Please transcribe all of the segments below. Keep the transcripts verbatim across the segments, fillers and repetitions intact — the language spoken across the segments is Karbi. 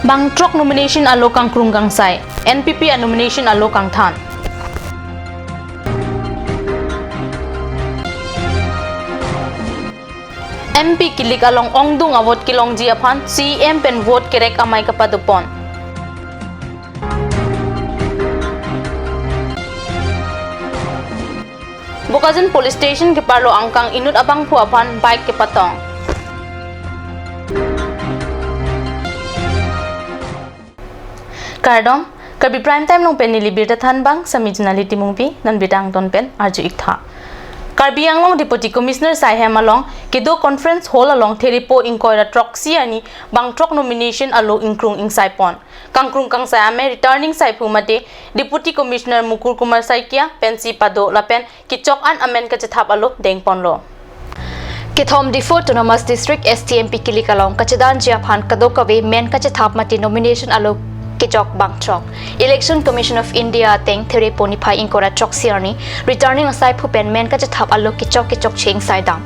Bangthrok nomination alo kangkrung kangsai, N P P a nomination alo kangthan. M P kilik along ongdung a-vote kelongji aphan C E M pen vote kerek amei kapadopon. Bokajan Police Station keparlo angkang inut abangphu aphan bike kepatong. Kardom, Karbi Prime Time along pen neli birta thanbang, Sami Junali Timungpi, non birta angton pen arju iktha. Karbi Anglong Deputy Commissioner asai hem along kedo Conference Hall along Therepo ingkoi ra throksi arni bangthrok nomination alo ingkrung ingsaipon. Kangkrung kangsai amei returning saiphu mate Deputy Commissioner Mukul Kumar Saikia pensi pado lapen kechok an amen kachethap alo dengponlo. Kethom Diphu Autonomous District S T M P kilik along kachedanji aphan kadokave men kachethap mate nomination alo kechok bangthrok. Election Commission of India ateng Therepo niphai ingkoi ra throksi arni returning asaiphu pen men kachethap alo kechok kechokche ingsaidam.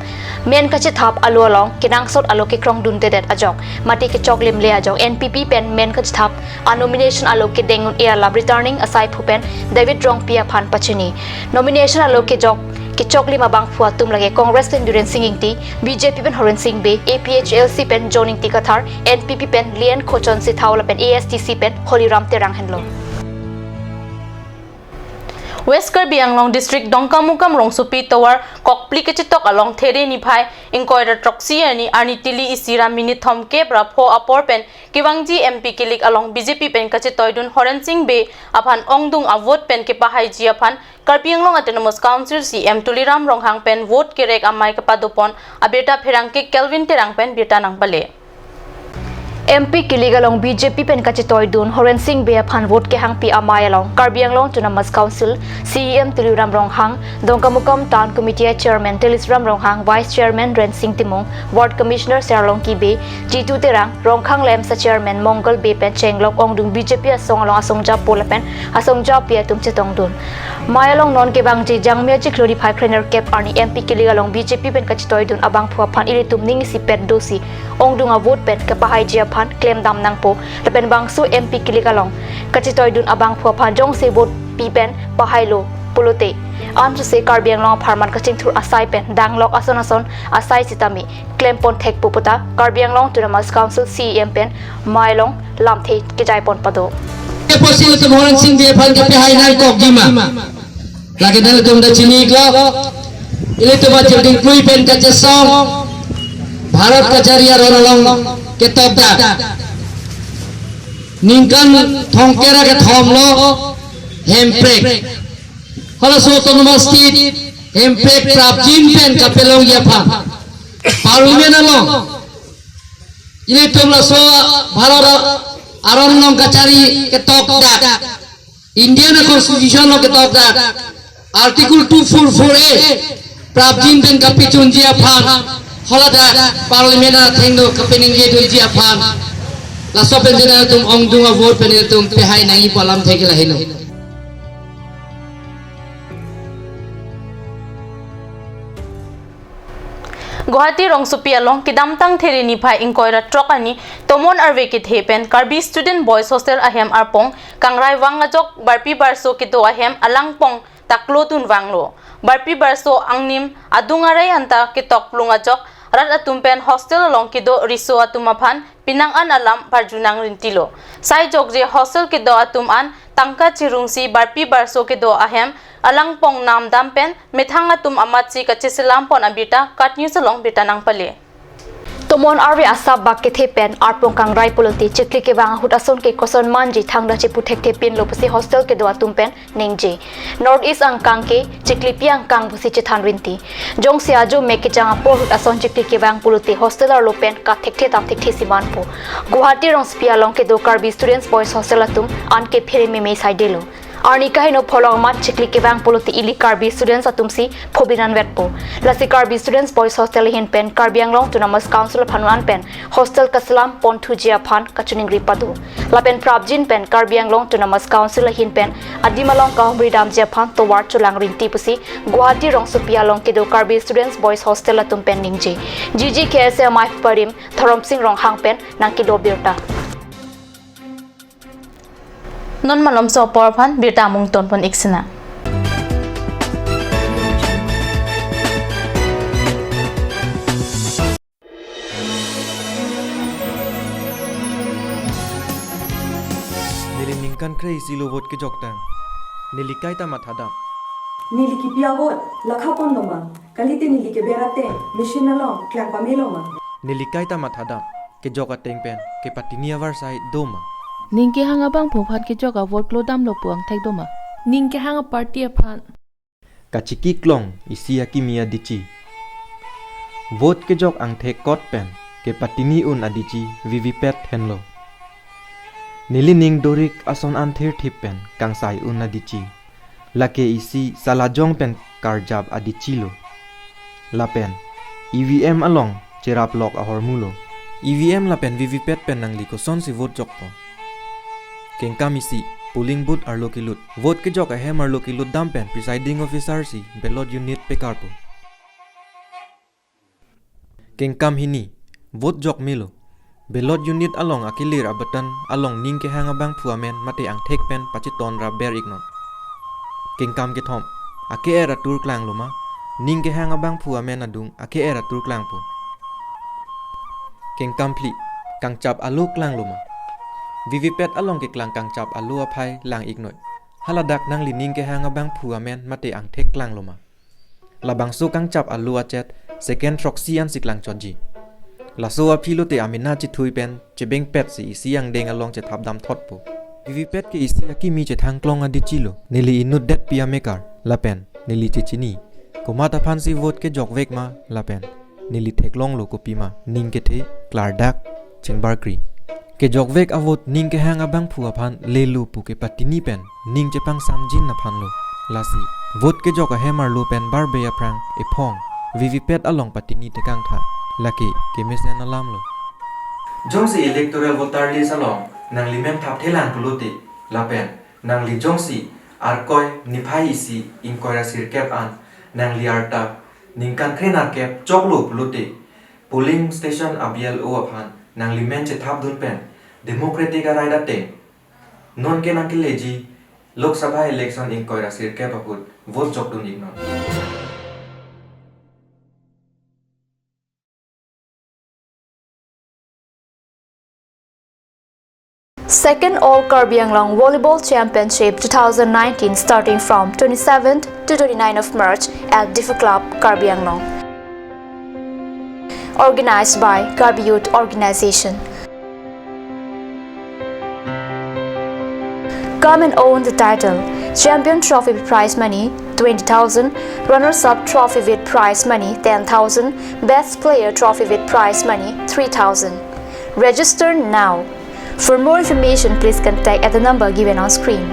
Men kachethap alo along kenangsot alo kekrongdundedet ajok mate kechoklimle ajok N P P pen men kachethap a nomination alo kedeng un-e alam returning asaiphu pen David Rongpi aphan pachini. Nomination alo kejok kechoklim abangphu atum lake Congress pen Biren Singh Ingti, B J P pen Horen Sing Bey, A P H L C pen John Ingti Kathar, N P P pen Lian Khochon Sethau lapen A S D C pen Holiram Terang henlo. West Karbi Anglong District Dongkamukam rongsopi tovar kokpli kachetok along There niphai ingkoi ra throksi arni arni tili isi ra minute thomkep ra pho apor pen kevangji M P kilik along B J P pen kachetoidun Horen Sing Bey aphan ongdung a-vote pen kepahaiji aphan Karbi Anglong Autonomous Council C E M Tuliram Ronghang pen vote kerek amei kapadopon abirta pherangke Kelvin Terang pen birta nangpale. M P kilik along B J P pen kachetoidun Horen Sing Bey aphan vote kehangpi amei along Karbi Anglong Autonomous Council C E M Tuliram Ronghang, Dongkamukam Town Committee Chairman Tuliram Ronghang, Vice Chairman Rensing Timung, Ward Commissioner Serlongki Bey, Jitu Terang, Ronghang Lemsa Chairman Mongal Bey pen chenglok ongdung B J P asong along asong japo lapen asong japi atum chetongdun. Mei along non kevangji Jangmi achiklo niphai krenerkep arni M P kilik along B J P pen kachetoidun abangphu aphan ilitum ning isipet dosi ongdung a-vote pen kepahaiji aphan klemdam nangpo lapen bangso M P kilik along kachetoidun abangphu aphan jongsi vote pi pen pahailo pulote ansose Karbi Anglong apharman kachingthur asai pen danglok ason ason asai sitame klempon thekpo puta Karbi Anglong Autonomous Council C E M pen mei along lamthe kejaipon pado. Keposil tum Horen Sing Bey aphan kepahai nangkokji ma. Lake nangtum ta chini klo. Ilitum achir dingklui pen kachesong Bharat kachari aron along ketokdak. Ningkan thomkep ra kethom lo hemprek. Halaso Autonomous State hemprek prapjin pen kapelongji aphan Parliament along ilitum laso Bharat aron along kachari ketokdak. Indian Constitution along ketokdak Article two four four A prapjin pen kapechunji aphan haladak Parliament athengno kapeningjedunji aphan laso pen jena tum ongdung a-vote pen tum pahai nangji pu alamthe ke lahelo. Guwahati rongsopi along kedamtang There niphai ingkoi ra throk arni tomon arve kethe pen Karbi Student Boys Hostel ahem arpong kangrai vang ajok barpi barso kedo ahem alangpong taklodun vanglo. Barpi barso angnim adung arai anta ketok plung ajok rat atum pen hostel along kedo riso atum aphan penang an alam parju nangrintilo. Sai jokje hostel kedo atum an tangka chirungsi barpi barso kedo ahem alangpong namdam pen methang atum amatsi kacheselampon abirta KAT News along birta nangpale. Tomon arve asap bak kethe pen arpong kangrai pulote chikli kevang ahut ason ke koson manji thangta chepu thekthe pinlo pusi hostel kedo atum pen ningje. North East angkang ke chiklipi angkang pusi chethan rinti. Jongsi ajo mek kejang apor ahut ason chikli kevang pulote hostel arlo pen kat thekthe tam thekthe si manpo. Guwahati rongsopi along kedo Karbi Students Boys Hostel atum an ke phere meme saidelo. Arni kaheno pholong amat chikli kevang pulote ili Karbi students atum si phobi nanvetpo. Lasi Karbi Students Boys Hostel ahin pen Karbi Anglong Autonomous Council aphan an pen hostel kaselam ponthuji aphan kachiningri pado. Lapen prapjin pen Karbi Anglong Autonomous Council ahin pen adim along kahumri damji aphan tovar cholang rinti pusi Guwahati rongsopi along kedo Karbi Students Boys Hostel atum pen ningje. G G K S A amei parim Dhorom Sing Ronghang pen nangkedo birta. Non malomso apor aphan birta amung tonpon ik sinang. Neli ningkan kre-isi lo vote kejok tang. Neli kaita mathadam. Neli kipi a-vote lakha pon doma? Kalite neli keber ateng machine along klang pamelo ma? Neli kaita mathadam. Kejok ateng pen kepatini avarsai do ma? Ning kehang abangphu aphan kejok a-vote klodamlo pu angthek do ma? Ning kehang a-party aphan. Kachiki klong isi akimi adichi. Vote kejok angthek kot pen kepatini un adichi V V pad henlo. Nelining dorik ason an thirthip pen kangsai un adichi. Lake isi salajong pen karjap adichilo. Lapen E V M along cherap lok ahormulo. E V M lapen V V pad pen nangli kosonsi vote jokpo? Kengkam isi, polling booth arlo kelut. Vote kejok ahem arlo kelut dam pen presiding officer si ballot unit pekarpo. Kengkam hini, vote jok melo. Ballot unit along akelir a-button along ning kehang abangphu amen mate angthek pen pachiton ra ber iknon. Kengkam kethom, ake-er atur klanglo ma? Ning kehang abangphu amen adung ake-er atur klangpo. Kengkam phli, kangchap alo klanglo ma? V V pad along keklang kangchap alo aphai lang iknoi. Haladak nangli ning kehang abangphu amen mate angthek klanglo ma? Labangso kangchap alo achet second throksi ansi klangchotji. Laso aphi lote amena chethui pen chebengpet si isi angdeng along chethap damthotpo. V V pad ke isi akimi chethang klong adichilo. Neli inut detpi amekar lapen neli chechini. Komat aphansi vote kejokvek ma lapen neli theklonglo kopi ma? Ning kethe, klardak, chingbarkri. Kejokvek a-vote ning kehang abangphu aphan lelo pu kepatini pen ning chepangsamjin aphanlo. Lasi vote kejok ahem arlo pen barbe aphrang ephong V V pad along patini tekangtha. Lake kemesen alamlo. Jongsi electoral voter list along nangli men thapthelang pulote lapen nangli jongsi Arkoi niphai isi ingkoi ra sirkep an nangli arta ningkan kre nerkep choklo pulote, polling station a-B L O aphan nangli men chethapdun pen democratic a-right ateng non ke nangkeleji Lok Sabha election ingkoi ra sirkep ahut vote jokdun iknon. Second All Karbi Anglong Volleyball Championship two thousand nineteen, starting from twenty-seventh to twenty-ninth of March at Diphu Club, Karbi Anglong. Organized by Karbi Youth Organization. Come and own the title. Champion trophy with prize money twenty thousand, runners-up trophy with prize money ten thousand, best player trophy with prize money three thousand. Register now. For more information, please contact at the number given on screen.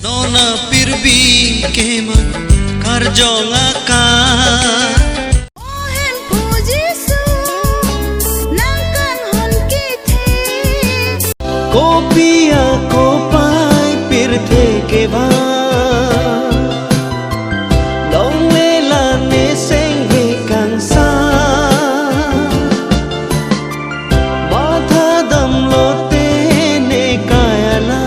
Nona pirbi kema karjong aka. O Hemphu Jisu, nang kanghon kethe. Kopi akopai pirthe kevang, longle la neseng ve kangsa. Mathadamlote ne kaya la.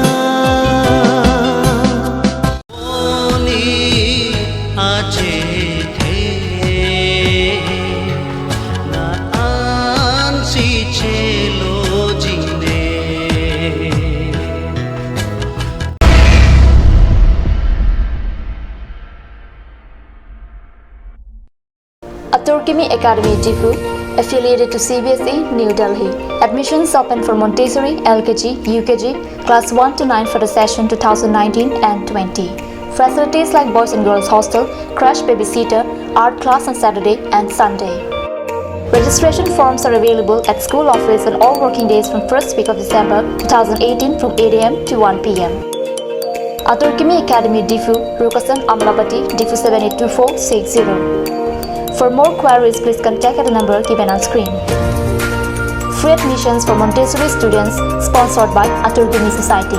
Oni achethe na ansi chelo jingne. Atur Kimi Academy Diphu, affiliated to C B S E, New Delhi. Admissions open for Montessori, L K G, U K G, class one to nine for the session two thousand nineteen and twenty. Facilities like boys and girls hostel, crash babysitter, art class on Saturday and Sunday. Registration forms are available at school office on all working days from first week of December two thousand eighteen from eight A M to one P M. Atur Kimi Academy Diphu, Rukasan Amlapati, Diphu seven eight two four six zero. For more queries, please contact at the number given on screen. Free admissions for Montessori students, sponsored by Atur Bini Society.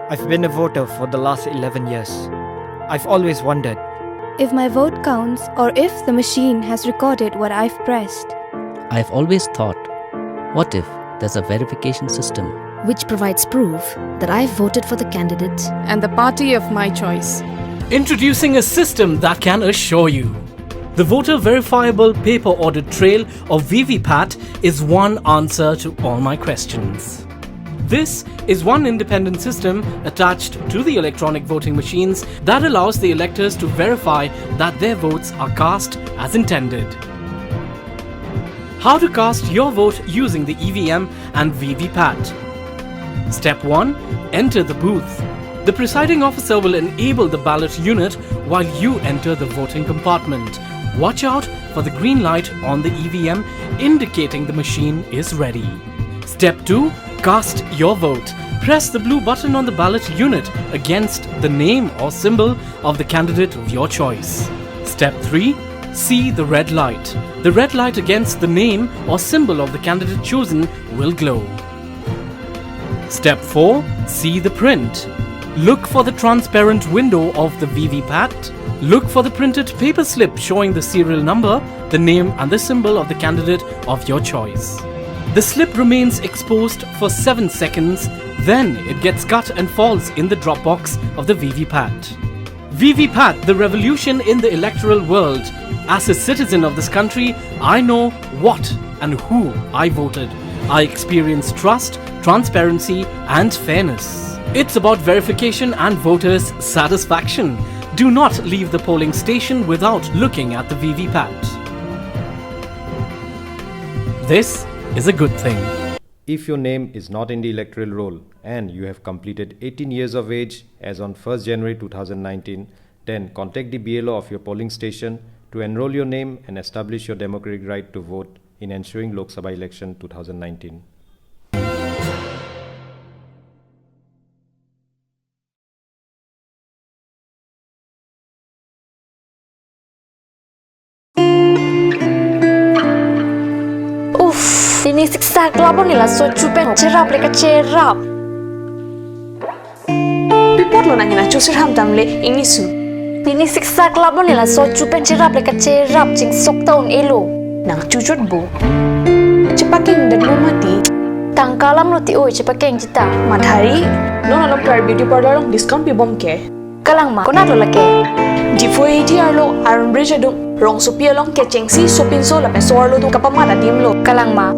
I've been a voter for the last eleven years. I've always wondered if my vote counts or if the machine has recorded what I've pressed. I've always thought, what if there's a verification system which provides proof that I've voted for the candidate and the party of my choice? Introducing a system that can assure you. The voter verifiable paper audit trail, or V V PAT, is one answer to all my questions. This is one independent system attached to the electronic voting machines that allows the electors to verify that their votes are cast as intended. How to cast your vote using the E V M and V V PAT. Step one. Enter the booth. The presiding officer will enable the ballot unit while you enter the voting compartment. Watch out for the green light on the E V M indicating the machine is ready. Step two. Cast your vote. Press the blue button on the ballot unit against the name or symbol of the candidate of your choice. Step three. See the red light. The red light against the name or symbol of the candidate chosen will glow. Step four. See the print. Look for the transparent window of the V V PAT. Look for the printed paper slip showing the serial number, the name and the symbol of the candidate of your choice. The slip remains exposed for seven seconds, then it gets cut and falls in the drop box of the V V PAT. V V PAT, the revolution in the electoral world. As a citizen of this country, I know what and who I voted. I experience trust, transparency, and fairness. It's about verification and voters' satisfaction. Do not leave the polling station without looking at the V V PAT. This is a good thing. If your name is not in the electoral roll and you have completed eighteen years of age as on first January two thousand nineteen, then contact the B L O of your polling station to enroll your name and establish your democratic right to vote in ensuing Lok Sabha election two thousand nineteen. Uff, pini siksak labon nila so chupen cherap le kacherap. Pi apotlo nangning achu sirham damle ingnisu. Pini siksak labon nila so chupen cherap le kacherap chingsok ta un-elo. Nang chuchot bo. Chepakeng dan lo mati. Tangka alam lo ti oi chepakeng chita. Madhari, non along Claret Beauty Parlour along discount pibom ke. Kalang ma, konat lo lake? Diphu A T R lo, Iron Bridge adung, rongsopi along kechengsi sopinso lapen so-arlo atum kapamat adim lo. Kalang ma?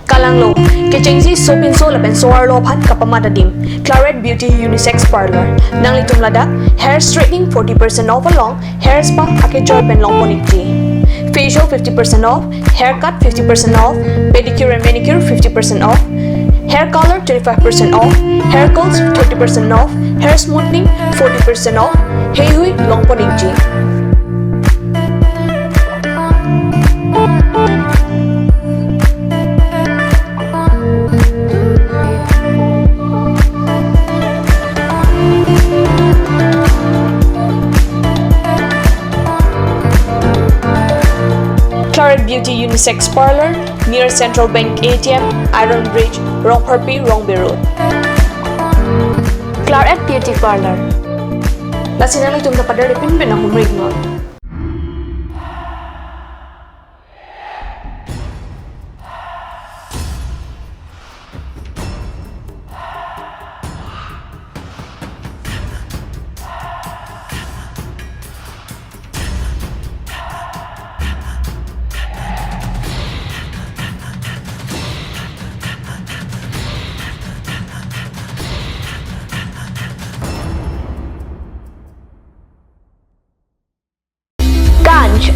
Kalang lo, kechengsi sopinso lapen so-arlo aphan kapamat adim. Claret Beauty Unisex Parlour. Nanglitum ladak hair straightening forty percent off along hair spa akejoi pen longpon ikji. Facial fifty percent off, haircut fifty percent off, pedicure and manicure fifty percent off, hair color twenty-five percent off, hair curls thirty percent off, hair smoothing forty percent off, heihui longpon ikji. Claret Beauty Unisex Parlour, near Central Bank A T M, Iron Bridge, Rongpharpi, Rongbe Road. Claret Beauty Parlour. Lasi nanglitum ta pader de pinpin ahumrik non. Ganj.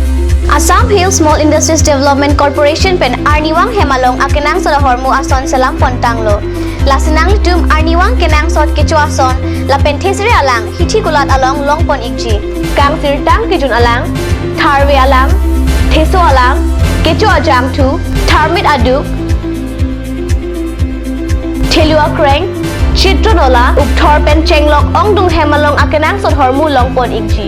Assam Hill Small Industries Development Corporation pen arnivang hem along akenangsot ahormu ason selam pontanglo. Lasi nanglitum arnivang kenangsot kecho ason lapen thesere alang hithi kulat along longpon ikji. Kangsirtang kejun alang, tharve alang, Heso alang, kecho ajangthu, tharmit aduk, thelu akreng, chitro nola, ukthor pen chenglok ongdung hem along akenangsot ahormu longpon ikji.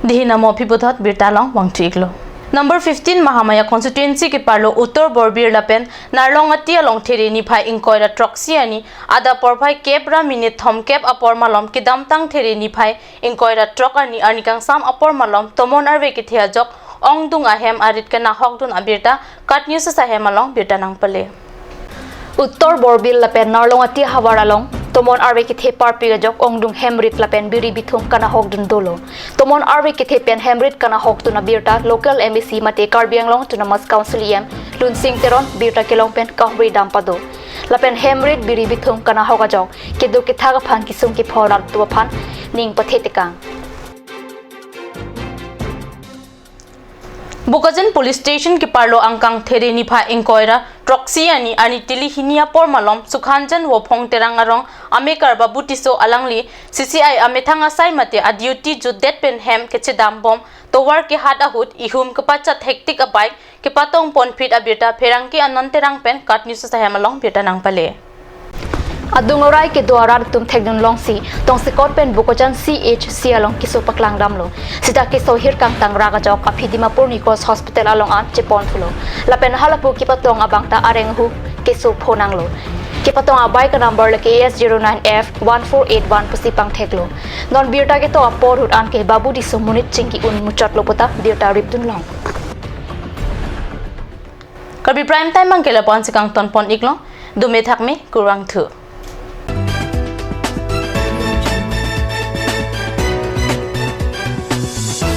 Dihina mo aphi puthot birta along vangthu iklo. Number fifteen Mahamaya constituency keparlo Uttor Borbil lapen Narlongati along There niphai ingkoi ra throksi arni adap porphai kep ra minute thomkep apor malom kedamtang There niphai ingkoi ra throk arni arni kangsam apor malom tomon arve kethe ajok ongdung ahem arit kenahokdun abirta KAT News ahem along birta nangpale. Uttor Borbil lapen Narlongati havar along tomon arve kethe parpik ajok ongdung hemrit lapen biri bithung kanahokdun dolo. Tomon arve kethe pen hemrit kanahokdun abirta local M A C mate Karbi Anglong Autonomous Council E M Lunsing Teron birta kelong pen kahure dam pado. Lapen hemrit biri bithung kanahok ajok kedo kethak aphan kesung kepho rat atum aphan ning pathe tekang. Bokajan Police Station keparlo angkang There niphai ingkoi ra throksi arni arni tili hini apor malom Sukhanjan Vophong Terang arong amekar Babu Tisso alangli C C I amethang asai mate a duty jutdet pen hem kechedam bom tovar kehat ahut ihum kepachat hektik a bike kepatong ponphit abirta pherangke Anon Terang pen KAT News ahem along birta nangpale. Adung orai kedo arat atum thekdun longsi tongsekot pen Bokajan C H C along keso paklang damlo. Sita keso hirkang tangrak ajok aphi Dimapur Nikos Hospital along an chepon thulo. Lapen halapu kepatong abang ta areng ahu keso phonanglo. Kepatong a bike number lake A S zero nine F one four eight one pusi pangtheklo. Non birta ketok apor ahut anke Babu Tisso monit chingki un muchotlo puta birta ripdun long. Karbi Prime Time abang ke lapu-an si kangton pon iklo, dome thakme, kurvangthu.